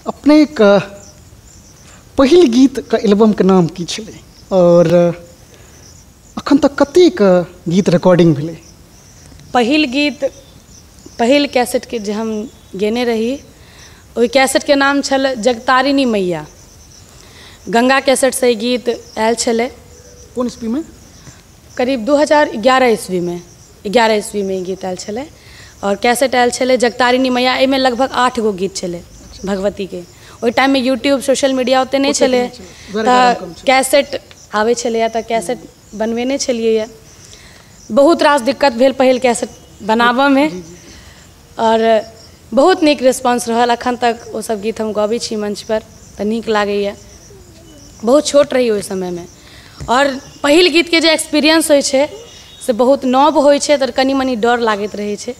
अपने एक पहिल गीत के एल्बम के नाम की छलै और अखन तक कतेक गीत रिकॉर्डिंग भेलै? पहिल गीत पहिल कैसेट के जे हम गेने रही ओहि कैसेट के नाम छल जगतारिणी मैया। गंगा कैसेट से गीत आयल छलै। कोन ईस्वी में? करीब 2011 ईस्वी में, 11 ईस्वी में गीत आयल छलै और कैसेट आयल छलै जगतारिणी मैया। एहिमे लगभग 8 गो गीत छलै भगवती के। ओहि टाइममे यूट्यूब सोशल मीडिया ओते नहि छलै तऽ कैसेट आबै छलैए तऽ कैसेट बनबेने छलियैए। बहुत रास दिक्कत भेल पहिल कैसेट बनाबऽमे और बहुत नीक रिस्पॉन्स रहल। अखन तक ओ सब गीत हम गबै छी मंच पर तऽ नीक लागैए। बहुत छोट रही ओहि समयमे और पहिल गीतके जे एक्सपीरियंस होइ छै से बहुत नव होइ छै तऽ कनि मनि डर लागैत रहै छै।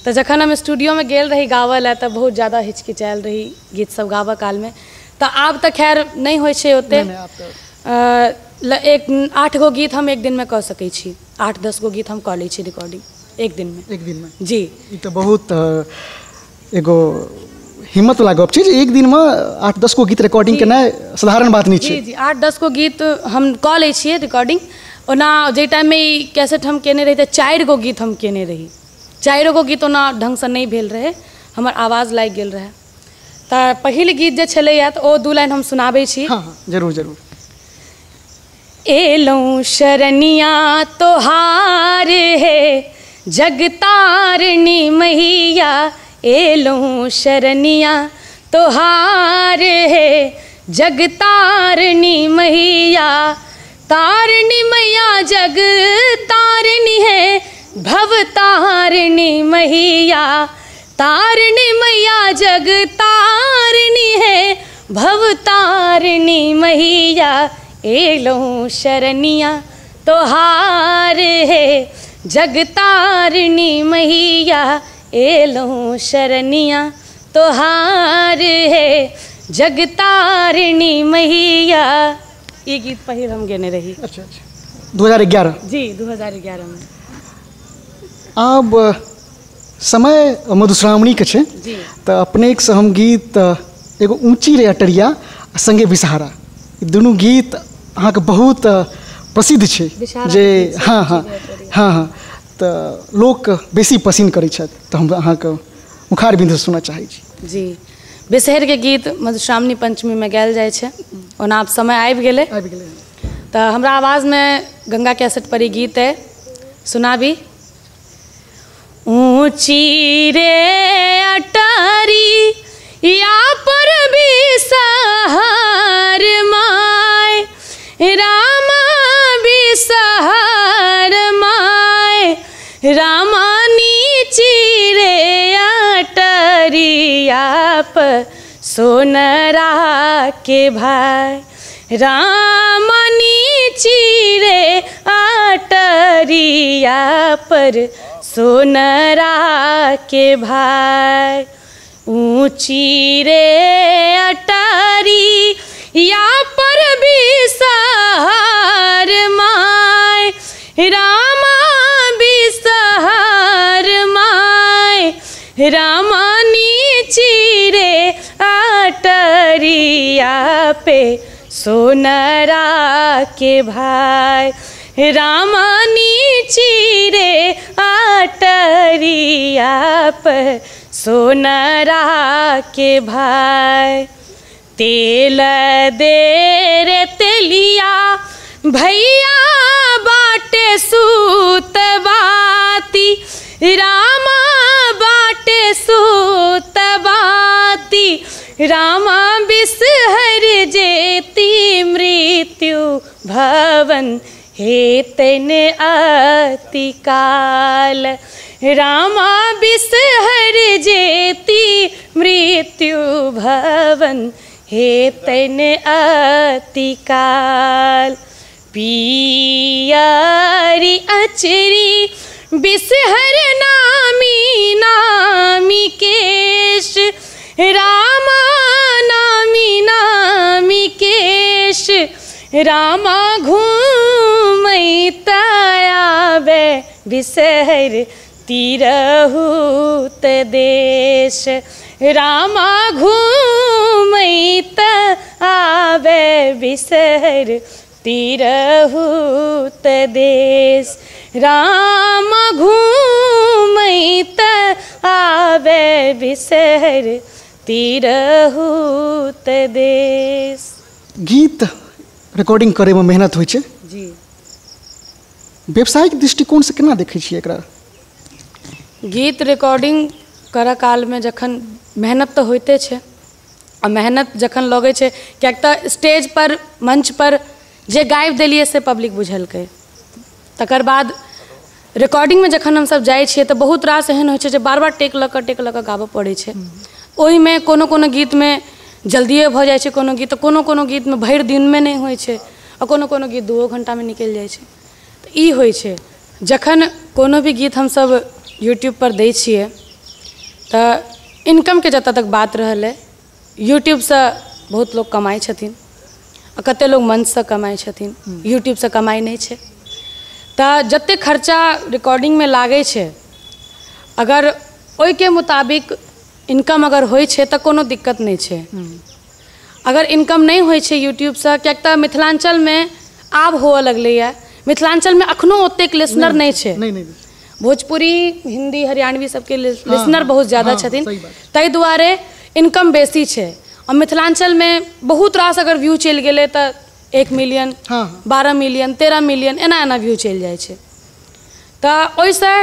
तऽ जखन हम स्टूडियोमे गेल रही गाबऽ लए तऽ बहुत ज़्यादा हिचकिचायल रही गीत सब गाबऽ कालमे। तऽ आब तऽ खैर नहि होइ छै ओते। 8 गो गीत हम एक दिनमे कऽ सकै छी, 8-10 गो गीत हम कऽ लै छी रिकॉर्डिंग एक दिनमे। एक दिनमे? जी। ई तऽ बहुत एगो हिम्मत वाला गप छै जे एक दिनमे 8-10 गो गीत रिकॉर्डिंग केनाइ साधारण बात नहि छै। जी जी, 8-10 गो गीत हम कऽ लै छियै रिकॉर्डिंग। ओना जाहि टाइममे ई कैसेट हम केने रही तऽ 4 गो गीत हम केने रही। 4 गो गीत ओना ढङ्गसँ नहि भेल रहै, हमर आवाज लागि गेल रहै। तऽ पहिल गीत जे छलैए तऽ ओ 2 लाइन हम सुनाबै छी। हाँ हाँ, जरूर जरूर। एलहुँ शरणिया तोहार हे जगतारिणी मैया, एलहुँ शरणिया तोहार हे जगतारिणी मैया, तारिणी मैया जग तारिणी है भवतारिणी मैया, तारिणी मैया जग तारिणी है भवतारिणी मैया, एलहुँ शरणिया तोहार हे जगतारिणी मैया, एलहुँ शरणिया तोहार हे जगतारिणी मैया। ई गीत पहिल हम गेने रही। अच्छा अच्छा, 2011? जी, 2011 में। आब समय मधुश्रावणी के छै तऽ अपनेक से हम गीत एगो ऊँची रे अटरिया आ संगे विषहारा, दुनू गीत अहाँके बहुत प्रसिद्ध छै जे हाँ हाँ हाँ हाँ, तऽ लोक बेसी पसन्द करै छथि, तऽ हम अहाँके मुखारबिन्दसँ सुनऽ चाहै छी। जी, बिसहरके गीत मधुश्रावणी पंचमीमे गायल जाइ छै। ओना आब समय आबि गेलै, आबि गेलै तऽ हमरा आवाजमे गंगा कैसेट पर ई गीत अइ, सुनाबी। ऊँची रे अटारी या पर बिसहार my, Rama बिसहार my, Rama नीची रे अटरिया पर सोनरा के भाई, रामा नीची रे अटरिया पर सोनरा के भाई, ऊँची रे अटारी या पर बिसहार my, Rama बिसहार my, Rama नीची रे अटरिया पे सोनरा के भाई, रामा नीची रे अटरिया पर सोनरा के भाई। तेल दे रे तेलिया भैया बाटे सूत बाती, रामा बाटे सूत बाती, रामा बिसहर जेती मृत्यु भवन हेतन अति काल, रामा बिसहर जेती मृत्यु भवन हेतन अति काल। पियरी अचरी बिसहर नामी नामी केश, रामा नामी नामी केश, रामा घूमैत आबै बिसहर तिरहुत देश, रामा घूमैत बिसहर तिरहुत देश। राम घूमैत आवे बिसहर तिरहुत देश। गीत रिकॉर्डिंग करे में मेहनत होइ छै जी। व्यावसायिक दृष्टिकोण से केना देखै छियै एकरा? गीत रिकॉर्डिंग करऽ कालमे जखन मेहनत तऽ होइते छै, आ मेहनत जखन लगै छै, किएक तऽ स्टेज पर मंच पर जे गाबि देलियै से पब्लिक बुझलकै। तकर बाद रिकॉर्डिंगमे जखन हमसब जाइ छियै तऽ बहुत रास एहन होइ छै जे बार बार टेक लऽ कऽ गाबऽ पड़ै छै। ओहिमे कोनो कोनो गीतमे जल्दिए भऽ जाइ छै, कोनो गीत, कोनो कोनो गीतमे भरि दिनमे नहि होइ छै, आ कोनो कोनो गीत 2 घण्टामे निकलि जाइ छै। तऽ ई होइ छै। जखन कोनो भी गीत हमसब यूट्यूबपर दै छियै तऽ इनकमके जतऽ तक बात रहलै, यूट्यूबसँ बहुत लोक कमाइ छथिन आ कते लोक मंचसँ कमाइ छथिन, यूट्यूबसँ कमाइ नहि छै। तऽ जतेक खर्चा रिकॉर्डिंगमे लागै छै, अगर ओहिके मुताबिक इनकम अगर होइ छै तऽ कोनो दिक्कत नहि छै। अगर इनकम नहि होइ छै यूट्यूबसँ, किएक तऽ मिथिलाञ्चलमे आब हुअ लगलैए, मिथिलाञ्चलमे एखनो ओतेक लिसनर नहि छै। भोजपुरी, हिंदी, हरियाणवी सबके लिसनर बहुत ज़्यादा छथिन, ताहि दुआरे इनकम बेसी छै। आ मिथिलाञ्चलमे बहुत रास अगर व्यू चलि गेलै तऽ 1 मिलियन, 12 मिलियन, 13 मिलियन एना एना व्यू चलि जाइ छै। तऽ ओहिसँ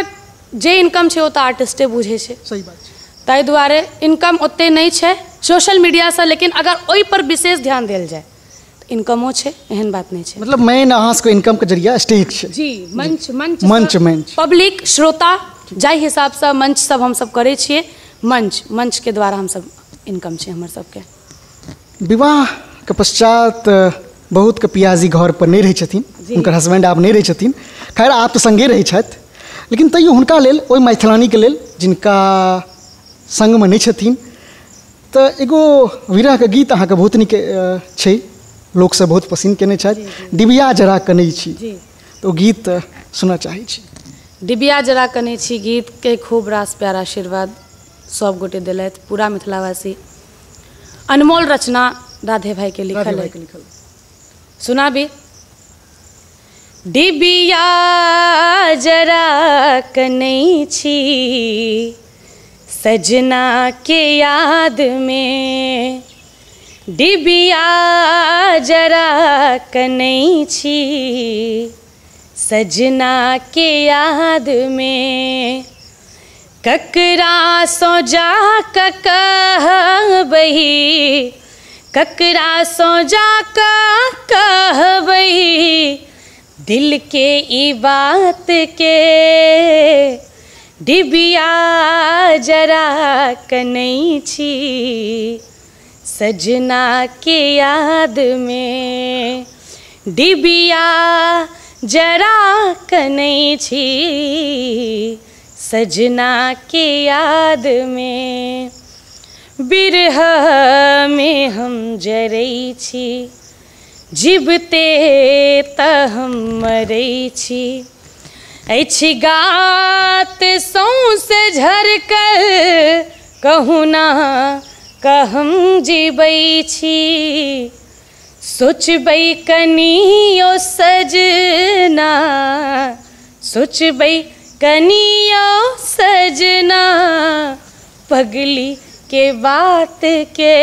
जे इनकम छै ओ तऽ आर्टिस्टे बुझै छै। सही बात छै। ताहि दुआरे इनकम ओतेक नहि छै सोशल मीडियासँ, लेकिन अगर ओहिपर विशेष ध्यान देल जाय तऽ इनकमो छै, एहन बात नहि छै। मतलब मेन अहाँ सबके इनकमके जरिया स्टेज छै जी, मंच, मंच, मंच, मंच, पब्लिक, श्रोता, जाहि हिसाबसँ मंच सब हमसब करै छियै, मंच, मंचके द्वारा हमसब इनकम छै हमर सबके। विवाहके पश्चात बहुत के पियाजी घर पर नहि रहै छथिन, हुनकर हस्बैंड आब नहि रहै छथिन, खैर आब तऽ संगे रहै छथि, लेकिन तैयो हुनका लेल, ओहि मैथिलानीके लेल जिनका संगमे नहि छथिन, तऽ एगो विरहके गीत अहाँके बहुत नीक छै, लोकसब बहुत पसन्द केने छथि, डिबिया जरा कनै छी, तऽ ओ गीत सुनऽ चाहै छी। डिबिया जरा कनै छी गीतके खूब रास प्यार आशीर्वाद सब गोटे देलथि, पूरा मिथिलावासी। अनमोल रचना राधे भाई के लिखल है, सुनाबी। डिबिया जरा कनै छी सजना के याद में, डिबिया जरा कनै छी सजना के याद में, ककरा सो जा क कहबही, ककरा सो जा क कहबही दिल के ई बात के, डिबिया जरा कनै छी सजना के याद में, डिबिया जरा कनै छी सजना के याद में, बिरह में हम जरै छी जिबते त हम मरै छी, अछि गात सौंसे झरकल कहुना कहम जिबै छी, सोचबै कनियो सजना, सोचबै कनियो सजना पगली के बात के,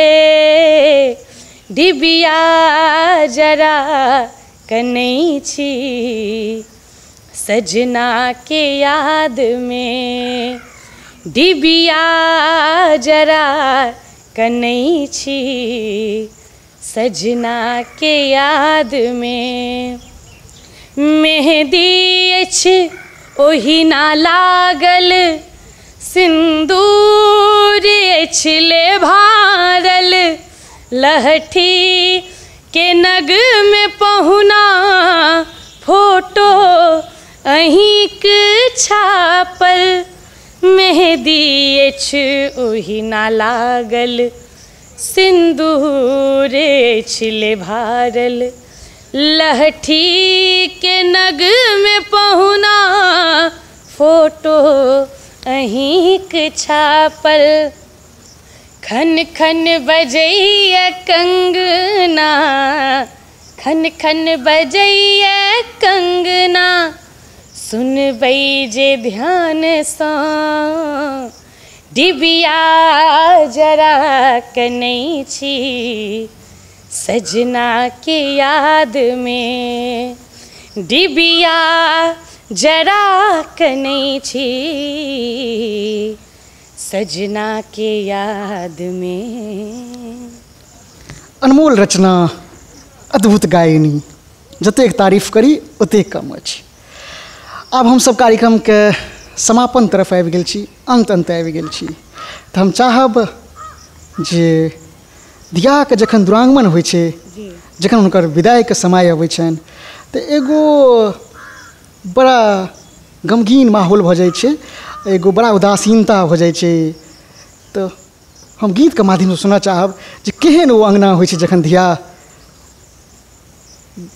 डिबिया जरा कनै छी सजना के याद में, डिबिया जरा कनै छी सजना के याद में, मेहंदी अछि ओहिना लागल, सिंदूर अछि ले भारल, लहठी के नग में पहुना फोटो अहींक छापल, मेहंदी अछि ओहिना लागल, सिंदूर अछि ले भारल, लहठी के नग में पहुना फोटो अहींक छापल, खन खन बजैया कंगना, खन खन बजैया कंगना सुनबै जे ध्यानसँ, डिबिया जरा कनै छी सजना के याद में, डिबिया जरा कनै छी सजना के याद में। अनमोल रचना, अद्भुत गायनी, जतेक तारीफ करी ओतेक कम अछि। आब हमसब कार्यक्रमके समापन तरफ आबि गेल छी, अंत अंत आबि गेल छी। तऽ हम चाहब जे धियाके जखन दुरागमन होइ छै, जखन हुनकर विदाइके समय अबै छनि, तऽ एगो बड़ा गमगीन माहौल भऽ जाइ छै, एगो बड़ा उदासीनता भऽ जाइ छै। तऽ हम गीतके माध्यमसँ सुनऽ चाहब जे केहन ओ अङ्गना होइ छै जखन धिया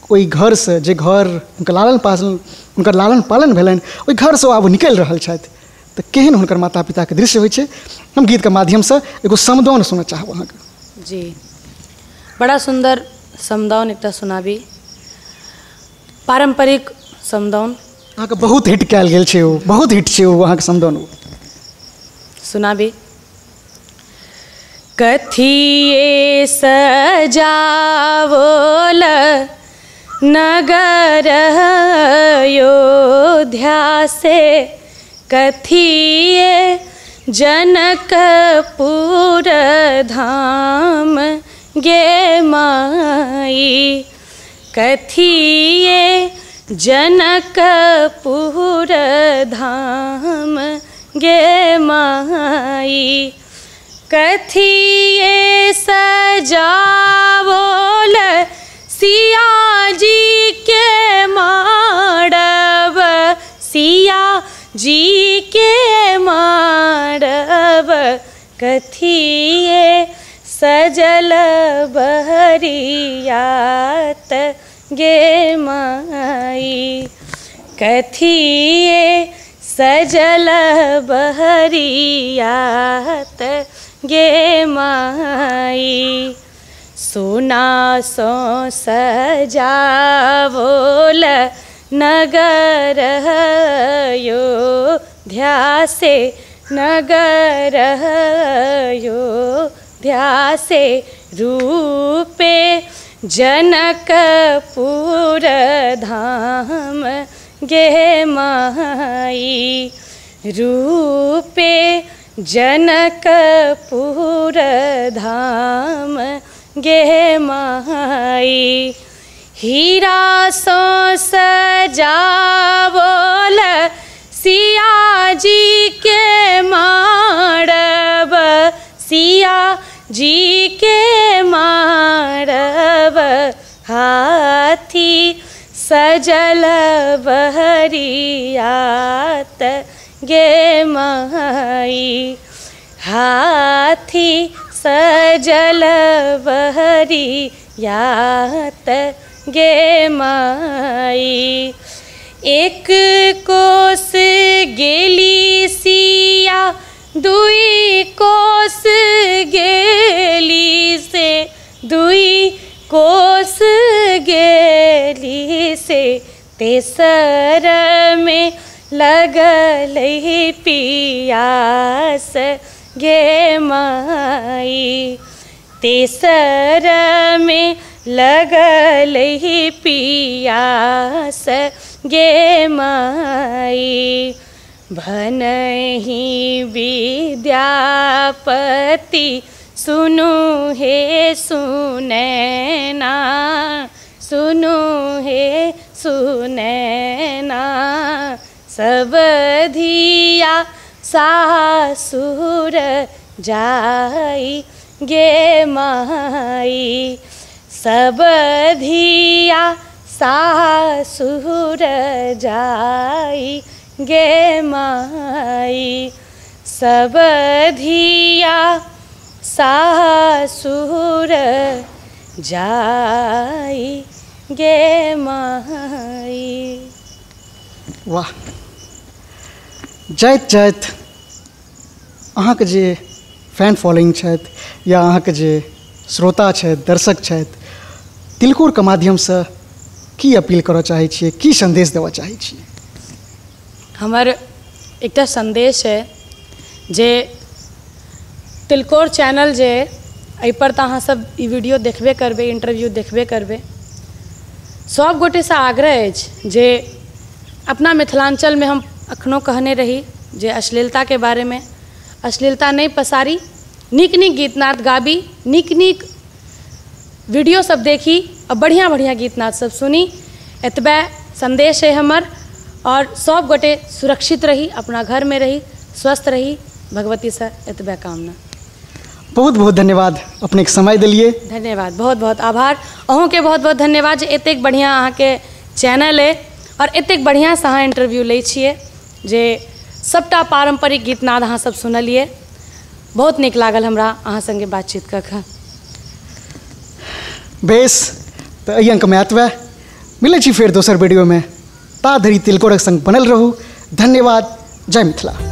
ओहि घरसँ, जे घर हुनकर लालन पालन, हुनकर लालन पालन भेलनि, ओहि घरसँ ओ आब निकलि रहल छथि, तऽ केहन हुनकर माता पिताके दृश्य होइ छै। हम गीतके माध्यमसँ एगो समदाउन सुनऽ चाहब अहाँके। जी, बड़ा सुन्दर समदाउन एकटा सुनाबी, पारम्परिक समदाउन। अहाँके बहुत हिट कयल गेल छै ओ, बहुत हिट छै ओ अहाँके समदाउन, ओ सुनाबी। कथिए सजावल नगर अयोध्या से, कथिए जनकपुर धाम गे माई, कथिए जनकपुर धाम गे माई, कथिए सजावल सिया जी के मारब, सिया जी के मारब, कथिए सजल बहरियात गे माई, कथिए सजल बहरियात गे माई, सोना सो सजावल नगर अयोध्या से, नगर अयोध्या से रूपे जनकपुर धाम गे माई, रूपे जनकपुर धाम गे माई, हीरा सो सजावल सिया जी के मारब, सिया जी के मारब, हाथी सजल बहरियात गे माई, हाथी सजल बहरियात गे माई, एक कोस गेली सिया दुई कोस गेली से, दुई कोस गेली से, तेसर में लगल पियास गे माई, तेसर में लगल पियास गे माई, भनहि विद्यापति सुनु हे सुनैना, सुनु हे सुनैना, सब धिया सासुर जाई गे माई, सब धिया सासुर जाई गे माई, सब धिया सासुर जाई गे माई। वाह, जाइत जाइत अहाँके जे फैन फॉलोइंग छथि या अहाँके जे श्रोता छथि, दर्शक छथि, तिलकोरके माध्यमसँ की अपील करऽ चाहै छियै, की संदेश देबऽ चाहै छियै? हमर एकटा संदेश है जे तिलकोर चैनल जे एहिपर तऽ अहाँसब ई वीडियो देखबे करबै, इंटरव्यू देखबे करबै। सब गोटेसँ आग्रह अछि जे अपना मिथिलाञ्चलमे हम अखनो कहने रही जे अश्लीलताके बारेमे, अश्लीलता नहि पसारी, नीक नीक गीतनाद गाबी, नीक नीक वीडियो सब देखी और बढ़िया बढ़िया गीतनाद सब सुनी। एतबे संदेश है हमर। और सब गोटे सुरक्षित रही, अपना घर में रही, स्वस्थ रही, भगवती से एतबे कामना। बहुत बहुत धन्यवाद अपने के समय दिलिए। धन्यवाद, बहुत बहुत आभार अहूँके, बहुत बहुत धन्यवाद जे एतेक बढ़िआँ अहाँके चैनल अइ और एतेक बढ़िआँसँ अहाँ इंटरव्यू लै छियै जे सबटा पारम्परिक गीतनाद अहाँ सब सुनलियै। बहुत नीक लागल हमरा अहाँ संगे बातचीत कऽ कऽ। बेस, तऽ एहि अंकमे एतबे, मिलै छी फेर दोसर वीडियोमे। ता धरि तिलकोरक संग बनल रहू। धन्यवाद। जय मिथिला।